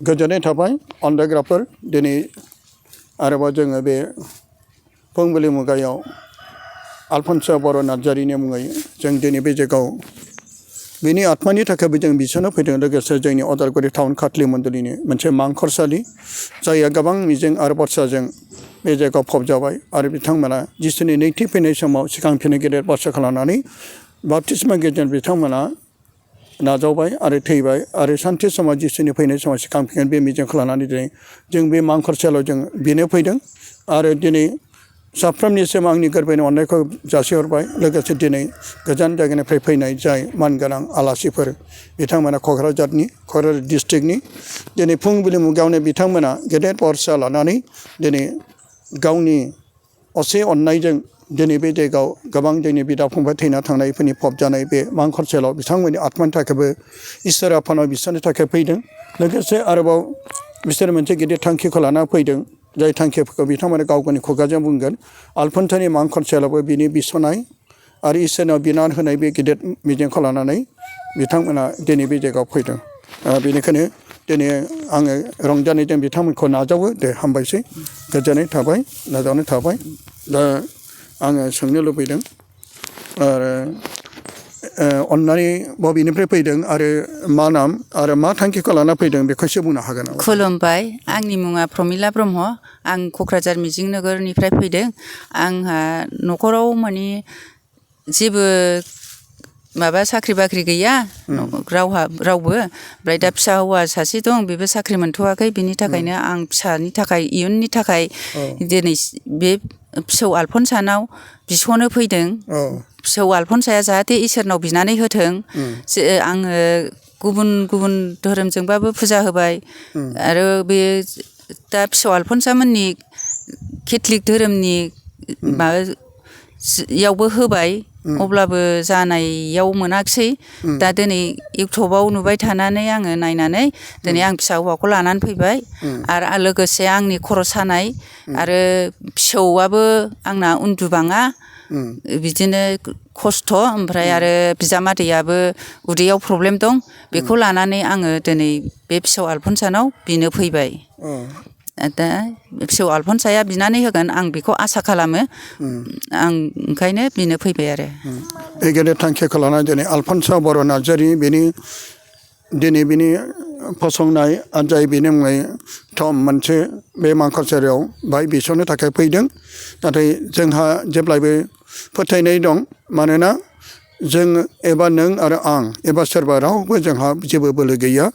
गोजोननाय थाबाय अनलायग्राफोर दिनै आरोबाव जोङो बे फुंबिलि मुगायाव आलफन्स' बर' नार्जारिनि मुङै जों दिनै बे जायगायाव बिनि आत्मानि थाखायबो जों बिसोरनो फैदों लोगोसे जोंनि अदालगुरि टाउन खाथलि मण्डलिनि मोनसे मांखरसालि जायहा गोबां मिजिं आरो बाथ्राजों बे जायगायाव फबजाबाय आरो बिथांमोना जिसुनि नैथि फैनाय समाव सिगांफिनो गेदेर बाथ्रा खालामनानै बाप्तिस्मा गेजेरजों बिथांमोना नाजावबाय आरो थैबाय आरो सानसे समाव जिसुनि फैनाय समाव सिगांफिनगोन बे मिजिंखौ लानानै दिनै जों बे मांखरसालियाव जों बेनो फैदों आरो दिनै साफ्रोमनिसिम आंनि गोरबोनि अननायखौ जासिहरबाय लोगोसे दिनै गोजान जायगानिफ्राय फैनाय जाय मानगोनां आलासिफोर बिथांमोना क'क्राझार डिस्ट्रिक्टनि दिनै फुंबिलि मुगायावनो बिथांमोना गेदेर बाथ्रा लानानै दिनै गावनि असे अननायजों दिनै बे जायगायाव गोबां जोंनि बिदा फंबाय थैना थांनायफोरनि फबजानाय बे मांखरसालियाव बिथांमोननि आत्मानि थाखायबो इसोर आफानाव बिसोरनि थाखाय फैदों लोगोसे आरोबाव बिसोर मोनसे गिदिर थांखिखौ लाना फैदों जाय थांखिफोरखौ बिथांमोना गाव गावनि खुगाजों बुंगोन आलफन्स'नि मांखरसालियावबो बिनि बिसनाय आरो इसोरनाव बिनान होनाय बे गिदिर मिजिंखौ लानानै बिथांमोना दिनै बे जायगायाव फैदों बेनिखायनो दिनै आङो रंजानायजों बिथांमोनखौ नाजावो दे हामबायसै गोजोननाय थाबाय नाजावनाय थाबाय दा आङो सोंनो लुबैदों आरो अननानै बबेनिफ्राय फैदों आरो मा नाम आरो मा थांखिखौ लाना फैदों बेखौ एसे बुंनो हागोन नामा? खुलुमबाय आंनि मुङा प्रमिला ब्रह्म आं क'क्राझार मिजिं नोगोरनिफ्राय फैदों आंहा न'खराव माने जेबो माबा साख्रि बाख्रि गैया रावबो ओमफ्राय दा फिसा हौवा सासे दं बेबो साख्रि मोनथ'वाखै बिनि थाखायनो आं फिसानि थाखाय इयुननि थाखाय दिनै बे फिसौ आलफन्सानाव बिस'नो फैदों फिसौ आलफन्साया जाहाथे इसोरनाव बिनानै होथों आङो गुबुन गुबुन धोरोमजोंबाबो फुजा होबाय आरो बे दा फिसौ आलफन्सामोननि केथलिक धोरोमनि माबायावबो होबाय अब्लाबो जानायाव मोनाखिसै दा दिनै इउटुबाव नुबाय थानानै आङो नायनानै दिनै आं फिसा हौवाखौ लानानै फैबाय आरो लोगोसे आंनि खर' सानाय आरो फिसौआबो आंना उन्दुबाङा बिदिनो खस्थ' ओमफ्राय आरो बिजामादैयाबो उदैयाव प्रब्लेम दं बेखौ लानानै आङो दिनै बे फिसौ आलफन्सानाव बिनो फैबाय दा फिसौ आलफन्साया बिनानै होगोन आं बेखौ आसा खालामो आं ओंखायनो बिनो फैबाय आरो बे गेदेर थांखिखौ लानानै दिनै आलफन्सा बर' नार्जारि दिनै बिनि फसंनाय जाय बेनि मुङै थम मोनसे बे मांखरसालियाव बाहाय बिस'नो थाखाय फैदों नाथाय जोंहा जेब्लायबो फोथायनाय दं मानोना जों एबा नों आरो आं एबा सोरबा रावबो जोंहा जेबो बोलो गैया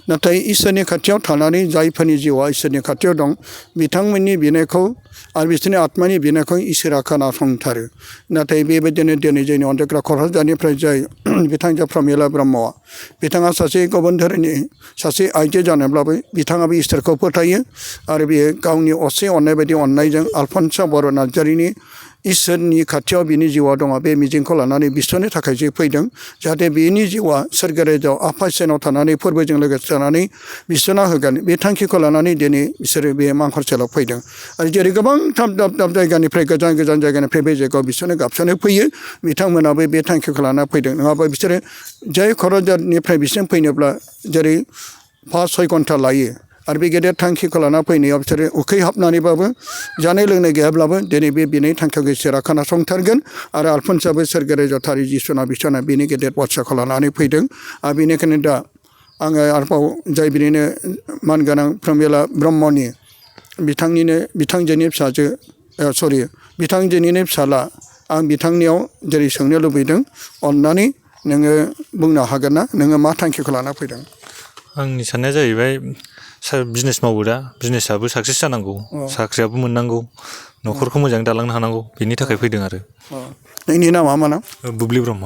नाथाय इसोरनि खाथियाव थानानै जायफोरनि जिउआ इसोरनि खाथियाव दं बिथांमोननि बिनायखौ आरो बिसोरनि आत्मानि बिनायखौ इसोरा खोनासंथारो नाथाय बेबायदिनो दिनै जोंनि अनजायग्रा क'क्राझारनिफ्राय जाय बिथांजो प्रमिला ब्रह्मआ बिथाङा सासे गुबुन धोरोमनि सासे आइजो जानोब्लाबो बिथाङाबो इसोरखौ फोथायो आरो बियो गावनि असे अननाय बायदि अननायजों आलफन्सा बर' नार्जारिनि इसोरनि खाथियाव बिनि जिउआ दङ बे मिजिंखौ लानानै बिसोरनि थाखाय जे फैदों जाहाथे बेनि जिउआ सोरगोरायजोआव आफा इसोरनाव थानानै फोरबोजों लोगोसे थानानै बिसोरना होगोन बे थांखिखौ लानानै दिनै बिसोरो बे मांखरसालियाव फैदों आरो जेरै गोबां दाब दाब जायगानिफ्राय गोजान गोजान जायगानिफ्राय बे जायगायाव बिसोरनो गाबसोनो फैयो बिथांमोनाबो बे थांखिखौ लाना फैदों नङाबा बिसोरो जाय क'क्राझारनिफ्राय बिसोर फैनोब्ला जेरै 5-6 घन्टा लायो आरो बे गेदेर थांखिखौ लाना फैनायाव बिसोरो उखैहाबनानैबाबो जानाय लोंनाय गैयाब्लाबो दिनै बे बिनाय थांखिखौ इसोरा खोनासंथारगोन आरो आलफन्साबो सोरगोरायजोआव थारै जिसुना बिसना बिनि गेदेर बाथ्राखौ लानानै फैदों आरो बेनिखायनो दा आङो आरोबाव जाय बिनिनो मानगोनां प्रमिला ब्रह्मनि बिथांजोनि फिसाला आं बिथांनियाव जेरै सोंनो लुबैदों अननानै नोङो बुंनो हागोन ना नोङो मा थांखिखौ लाना फैदों? आंनि साननाया जाहैबाय बिजनेस मावो दा बिजनेसआबो साक्सेस जानांगौ साख्रियाबो मोननांगौ न'खरखौ मोजाङै दालांनो हानांगौ बेनि थाखाय फैदों आरो नोंनि नामा मा नाम? बुब्लि ब्रह्म।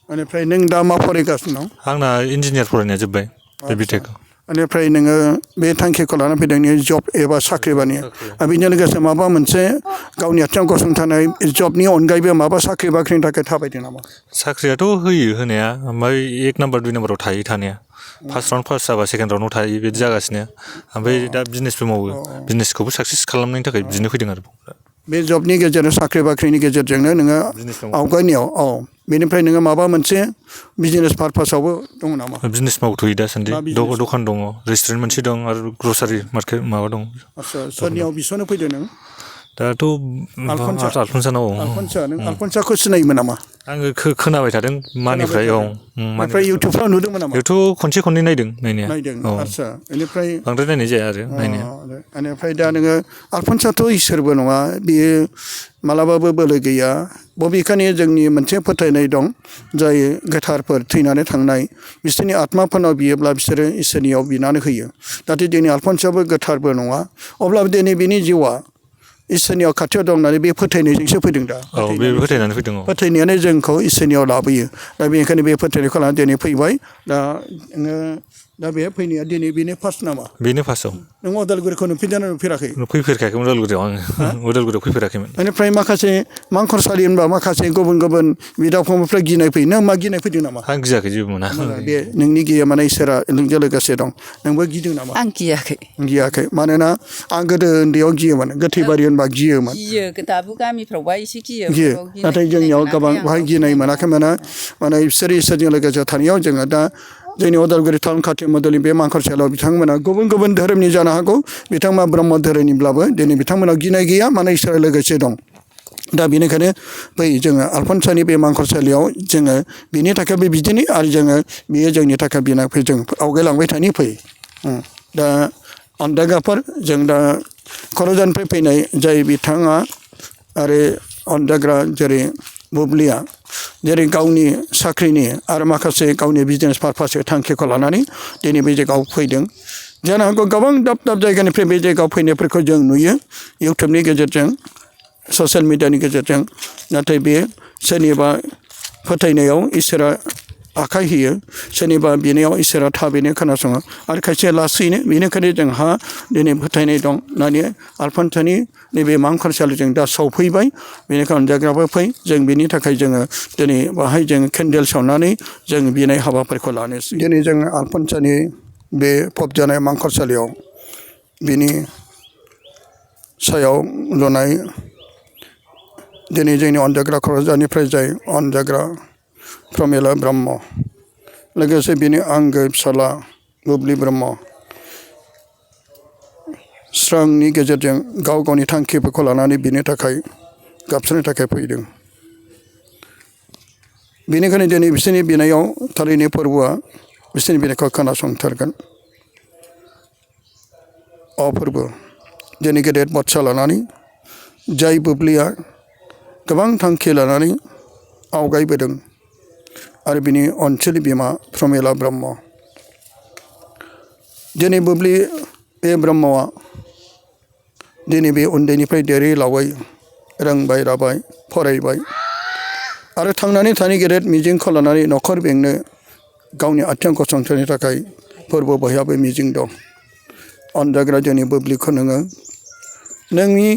बेनिफ्राय नों दा मा फरायगासिनो दं? आंना इन्जिनियार फरायनाया जोब्बाय बे बिटेक। बेनिफ्राय नोङो बे थांखिखौ लाना फैदों नोङो जब एबा साख्रि बानिया बेजों लोगोसे माबा मोनसे गावनि आथिङाव गसंथानाय जबनि अनगायैबो माबा साख्रि बाख्रिनि थाखाय थाबायदों नामा? साख्रियाथ' होयो होनाया ओमफ्राय 1 नाम्बार 2 नाम्बाराव थायो थानाया फार्स्ट राउन्ड पास जाबा सेकेन्ड राउन्डआव थायो बिदि जागासिनो ओमफ्राय दा बिजनेसबो मावो बिजनेसखौबो साक्सेस खालामनायनि थाखाय बिदिनो फैदों आरो बे जबनि गेजेरजों साख्रि बाख्रिनि गेजेरजोंनो नोङो आवगायनायाव बेनिफ्राय नोङो माबा मोनसे बिजनेस पारपासावबो दङ नामा? बिजनेस मावथ'यो दासान्दि मा business? दखान दङ रेस्टुरेन्ट मोनसे दं आरो ग्रसारि मार्केट माबा दं आदसा सोरनियाव बिसनो फैदो नों? दाथ' आलफनसानाव आलफनसा नों आलफनसाखौ सिनायोमोन नामा? आङो खोनाबाय थादों मानिफ्राय औ ओमफ्राय इउटुबफ्राव नुदोंमोन नामा? इउटुब खनसे खननै नायदों नायनाया नायदों औ आदसा बेनिफ्राय बांद्राय नायनाय जाया आरो नायनाया बेनिफ्राय दा नोङो आलफनसाथ' इसोरबो नङा बियो मालाबाबो बोलो गैया बबेखानि जोंनि मोनसे फोथायनाय दं जाय गोथारफोर थैनानै थांनाय बिसोरनि आत्माफोरनाव बियोब्ला बिसोरो इसोरनियाव बिनानै होयो नाथाय दिनै आलफनसाबो गोथारबो नङा अब्लाबो दिनै बिनि जिउआ इसोरनियाव खाथियाव दं होननानै बे फोथायनायजोंसो फैदों दा औ बे फोथायनानै फैदों औ फोथायनायानो जोंखौ इसोरनियाव लाबोयो दा बेनिखायनो बे फोथायनायखौ लानानै दिनै फैबाय दा नोङो दा बे फैनाया दिनै बेनो फार्स्ट नामा? बेनो फार्स्टआव नों अदालगुरिखौ नुफेरदोंना नुफेराखै? फैफेरखायाखैमोन उदालगुरियाव आङो उदालगुरियाव फैफेराखैमोन बेनिफ्राय माखासे मांखरसालि होनबा माखासे गुबुन गुबुन बिदा फंबायफ्रा गिनाय फैयो नों मा गिनाय फैदों नामा? आं गियाखै जेबो मोना बे नोंनि गिया माने इसोरा नोंजों लोगोसे दं नोंबो गिदों नामा? आं गियाखै गियाखै मानोना आं गोदो उन्दैयाव गियोमोन गोथै बारि होनबा गियोमोन दाबो गामिफ्रावबा एसे गियो नाथाय जोंनियाव गोबां बेवहाय गिनाय मोनाखै माने बिसोर इसोरजों लोगोसे थानायाव जोङो दा जोंनि उदालगुरि टाउन खाथि मदलनि बे मांखरसालियाव बिथांमोना गुबुन गुबुन धोरोमनि जानो हागौ बिथांमोना ब्रह्म धोरोमनिब्लाबो दिनै बिथांमोनाव गिनाय गैया माने इसोरा लोगोसे दं दा बेनिखायनो बै जोङो आलफनसानि बे मांखरसालियाव जोङो बिनि थाखायबो बिदिनो आरो जोङो बियो जोंनि थाखाय बिनाखै जों आवगायलांबाय थानि फै दा अन्दागाफोर जों दा क'क्राझारनिफ्राय फैनाय जाय बिथाङा आरो अन्दाग्रा जेरै बुब्लिया जेरै गावनि साख्रिनि आरो माखासे गावनि बिजनेस पारपासनि थांखिखौ लानानै दिनै बे जायगायाव फैदों जानो हागौ गोबां दाब दाब जायगानिफ्राय बे जायगायाव फैनायफोरखौ जों नुयो इउटुबनि गेजेरजों ससियेल मिडियानि गेजेरजों नाथाय बे सोरनिबा फोथायनायाव इसोरा आखाइ होयो सोरनिबा बिनायाव इसोरा थाबैनो खोनासङो आरो खायसे लासैनो बेनिखायनो जोंहा दिनै फोथायनाय दं माने आलफनसानि नैबे मांखरसालिजों दा सौफैबाय बेनिखायनो अनजाग्राबो फै जों बेनि थाखाय जोङो दिनै बाहाय जों केन्डेल सावनानै जों बिनाय हाबाफोरखौ लानोसै दिनै जों आलफनसानि बे फबजानाय मांखरसालियाव बिनि सायाव लुनाय दिनै जोंनि अनजाग्रा क'क्राझारनिफ्राय जाय अनजाग्रा प्रमिला ब्रह्म लोगोसे बिनि आंगो फिसाला बुब्लि ब्रह्म स्रांनि गेजेरजों गाव गावनि थांखिफोरखौ लानानै बिनि थाखाय गाबस्रानो थाखाय फैदों बेनिखायनो दिनै बिसोरनि बिनायाव थारैनो फोरबोआ बिसोरनि बिनायखौ खोनासंथारगोन फोरबो दिनै गेदेर बाथ्रा लानानै जाय बुब्लिया गोबां थांखि लानानै आवगायबोदों आरो बिनि अनसुलि बिमा प्रमिला ब्रह्म दिनै बुब्लि बे ब्रह्मआ दिनै बे उन्दैनिफ्राय देरै लावै रोंबाय राबाय फरायबाय आरो थांनानै थानाय गेदेर मिजिंखौ लानानै न'खर बेंनो गावनि आथिं गसंथानो थाखाय फोरबो बयहाबो मिजिं दं अनजाग्रा जोंनि बुब्लिखौ नोङो नोंनि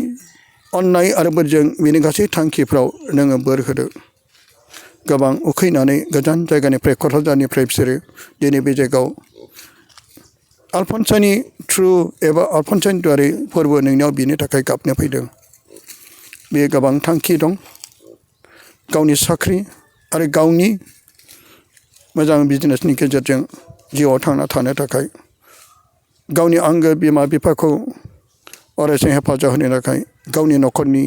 अननाय आरो बोरजों बिनि गासै थांखिफ्राव नोङो बोर होदो गोबां उखैनानै गोजान जायगानिफ्राय क'क्राझारनिफ्राय बिसोरो दिनै बे जायगायाव आलफनसानि थ्रु एबा आलफनसानि दारै फोरबो नोंनियाव बिनि थाखाय गाबनो फैदों बे गोबां थांखि दं गावनि साख्रि आरो गावनि मोजां बिजनेसनि गेजेरजों जिउआव थांना थानो थाखाय गावनि आंगो बिमा बिफाखौ अरायसम हेफाजाब होनो थाखाय गावनि न'खरनि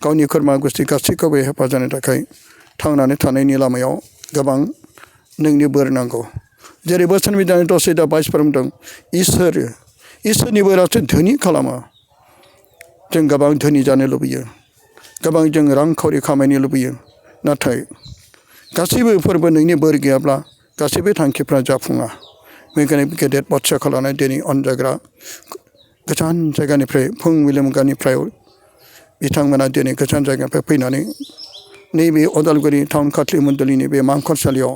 गावनि खुरमा गुस्थि गासैखौबो हेफाजाब होनो थाखाय थांनानै थानायनि लामायाव गोबां नोंनि बोर नांगौ जेरै बोसोन बिधान 10:22 बुंदों इसोरनि बोरासो धोनि खालामो जों गोबां धोनि जानो लुबैयो गोबां जों रांखावरि खामायनो लुबैयो नाथाय गासैबो फोरबो नोंनि बोर गैयाब्ला गासैबो थांखिफ्रा जाफुङा बेनिखायनो गेदेर बाथ्राखौ लानानै दिनै अनजाग्रा गोजान जायगानिफ्राय फुंबिलि मुगानिफ्राय बिथांमोना दिनै गोजान जायगानिफ्राय फैनानै नैबे उदालगुरि टाउन खाथि मण्डलिनि बे मांखरसालियाव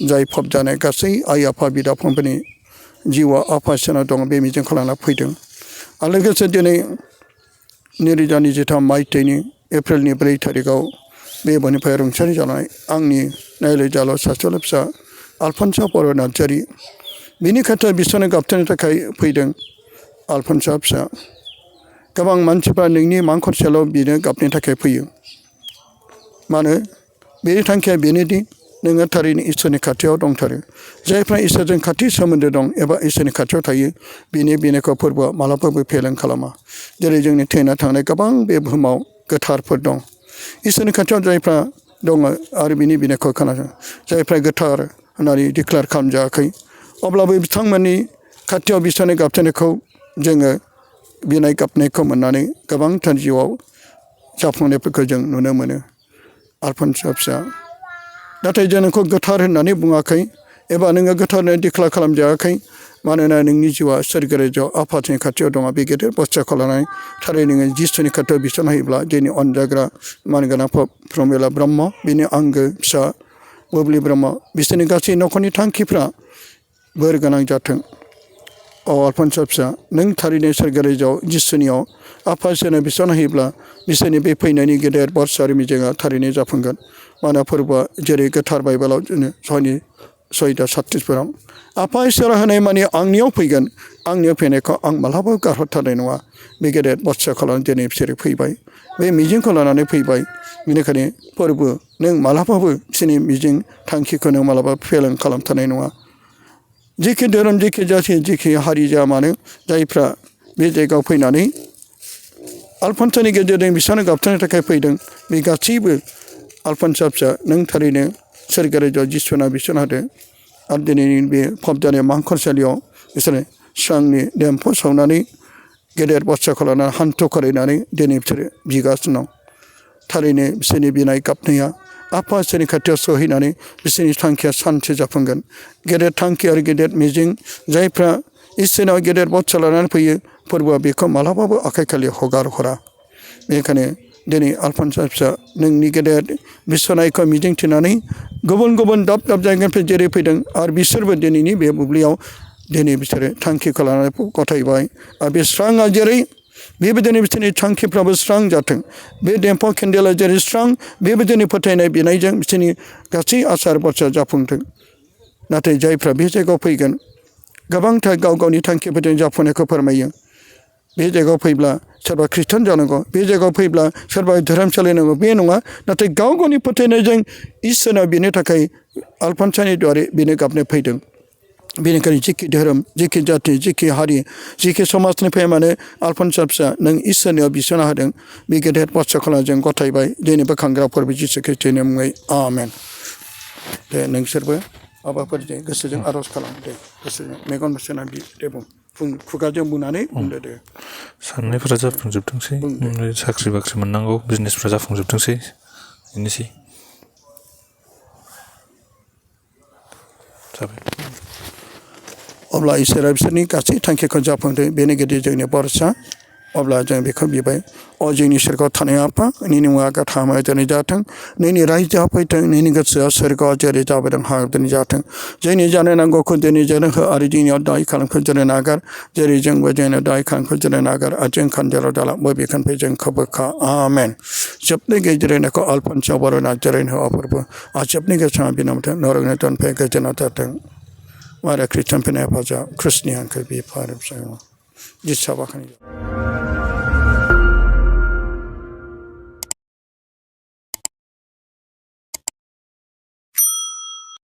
जाय फबजानाय गासै आइ आफा बिदा फंबायनि जिउआ आफा इसोरनाव दं बे मिजिंखौ लाना फैदों आरो लोगोसे दिनै 2023 मायथाइनि एप्रिलनि 4 थारिखआव बे बयनिफ्राय रुंसारि जानाय आंनि नायलै जाल' सासेल' फिसा आलफनसा बर' नार्जारि बिनि खाथियाव बिसोरनो गाबथानो थाखाय फैदों आलफनसा फिसा गोबां मानसिफ्रा नोंनि मांखरसालियाव बिनो गाबनि थाखाय फैयो मानो बे थांखिया बेनोदि नोङो थारैनो इसोरनि खाथियाव दंथारो जायफ्रा इसोरजों खाथि सोमोन्दो दं एबा इसोरनि खाथियाव थायो बिनि बिनायखौ फोरबोआ मालाबाबो फेलें खालामा जेरै जोंनि थैना थांनाय गोबां बे बुहुमाव गोथारफोर दं इसोरनि खाथियाव जायफ्रा दङ आरो बिनि बिनायखौ खोनासङो जायफ्रा गोथार होननानै डिक्लेयार खालामजायाखै अब्लाबो बिथांमोननि खाथियाव बिसोरनि गाबथायनायखौ जोङो बिनाय गाबनायखौ मोननानै गोबांथार जिउआव जाफुंनायफोरखौ जों नुनो मोनो आलफा फिसा नाथाय जों नोंखौ गोथार होननानै बुङाखै एबा नोङो गोथार होननानै डिक्लेयार खालामजायाखै मानोना नोंनि जिउआ सोरगो रायजोआव आफानि खाथियाव दङ बे गेदेर बाथ्राखौ लानानै थारैनो नोङो जिसुनि खाथियाव बिसन होयोब्ला दिनै अनजाग्रा मानगोनां प्रमिला ब्रह्म बिनि आंगो फिसा बुब्लि ब्रह्म बिसोरनि गासै न'खरनि थांखिफ्रा बोर गोनां जाथों अ आलफा फिसा नों थारैनो सोरगो रायजोआव जिसुनियाव आफा इसोरनो बिसन होयोब्ला बिसोरनि बे फैनायनि गेदेर बाथ्रा आरो मिजिंआ थारैनो जाफुंगोन मानोना फोरबोआ जेरै गोथार बाइबेलाव सयता 36 आफा इसोरा होनाय माने आंनियाव फैगोन आंनियाव फैनायखौ आं मालाबाबो गारहरथारनाय नङा बे गेदेर बाथ्राखौ लानानै दिनै बिसोरो फैबाय बे मिजिंखौ लानानै फैबाय बेनिखायनो फोरबो नों मालाबाबो बिसोरनि मिजिं थांखिखौ नों मालाबा फेलें खालामथारनाय नङा जेखि धोरोम जेखि जाथि जेखि हारि जा मानो जायफ्रा बे जायगायाव फैनानै आलफानसानि गेजेरजों बिसोरनो गाबथानो थाखाय फैदों बे गासैबो आलफानसा फिसा नों थारैनो सोरगो रायजोआव जिसुना बिसन होदो आरो दिनैनि बे फबजानाय मांखरसालियाव बिसोरो स्रांनि देम्फु सावनानै गेदेर बाथ्राखौ लानानै हान्थु खरायनानै दिनै बिसोरो बिगासिनो दं थारैनो बिसोरनि बिनाय गाबनाया आफा इसोरनि खाथियाव सहैनानै बिसोरनि थांखिया सानसे जाफुंगोन गेदेर थांखि आरो गेदेर मिजिं जायफ्रा इसोरनाव गेदेर बाथ्रा लानानै फैयो फोरबोआ बेखौ मालाबाबो आखाइ खालि हगार हरा बेनिखायनो दिनै आलफानसा फिसा नोंनि गेदेर बिसनायखौ मिजिंथिनानै गुबुन गुबुन दाब दाब जायगानिफ्राय जेरै फैदों आरो बिसोरबो दिनैनि बे बुब्लियाव दिनै बिसोरो थांखिखौ लानानै गथायबाय आरो बे स्रांआ जेरै बेबायदिनो बिसोरनि थांखिफ्राबो स्रां जाथों बे देम्फा केन्देला जेरै स्रां बेबायदिनो फोथायनाय बिनायजों बिसोरनि गासै आसार बाथ्रा जाफुंथों नाथाय जायफ्रा बे जायगायाव फैगोन गोबांथार गाव गावनि थांखिफोरजों जाफुंनायखौ फोरमायो बे जायगायाव फैब्ला सोरबा खृष्टान जानांगौ बे जायगायाव फैब्ला सोरबा धोरोम सोलिनांगौ बे नङा नाथाय गाव गावनि फोथायनायजों इसोरनाव बिनो थाखाय आलफानसानि द्वारै बिनो गाबनो फैदों बेनिखायनो जेखि धोरोम जेखि जाथि जेखि हारि जेखि समाजनिफ्राय माने आलफानसा फिसा नों इसोरनियाव बिसना होदों बे गेदेर बाथ्राखौ जों गथायबाय दिनै बोखांग्रा फोरबो जिसु ख्रिस्टनि मुङै आमेन दे नोंसोरबो माबाफोर गोसोजों आर'ज खालाम दे गोसोजों मेगन मुसेना दे बुं खुगाजों बुंनानै बुंदो दे साननायफोरा जाफुंजोबथोंसै साख्रि बाख्रि मोननांगौ बिजनेसफ्रा जाफुंजोबथोंसै बेनोसै जाबाय अब्ला इसोरा बिसोरनि गासै थांखिखौ जाफुंदों बेनि गेजेर जोंनि भरसा अब्ला जों बेखौ बिबाय अ जोंनि सोरगोआव थानाय आफा नोंनि मुङा गाहामै दिनै जाथों नोंनि रायजोआ फैथों नोंनि गोसोआ सोरगोआव जेरै जाबोदों हा दिनै जाथों जोंनि जानो नांगौखौ दिनै जोंनो हो आरो जोंनियाव दाय खालामखौ जोंनो नागार जेरै जोंबो जोंनो दाय खालामखौ जोंनो नागार आरो जों खान्देराव दालांबो बेखौनिफ्राय जोंखौ बोखा आमेन जोबनि गेजेरनायखौ आलफानसा बर' नाजारेन हौवाफोरबो आरो जोबनि गेजेराव बिनामथों नरगनि दोनफाय गोजोना जाथों आरो ख्रिस्टान फैनाय हेफाजाब ख्रिस्टनि हांखो बिफा आरो फिसा जिसा बाखानि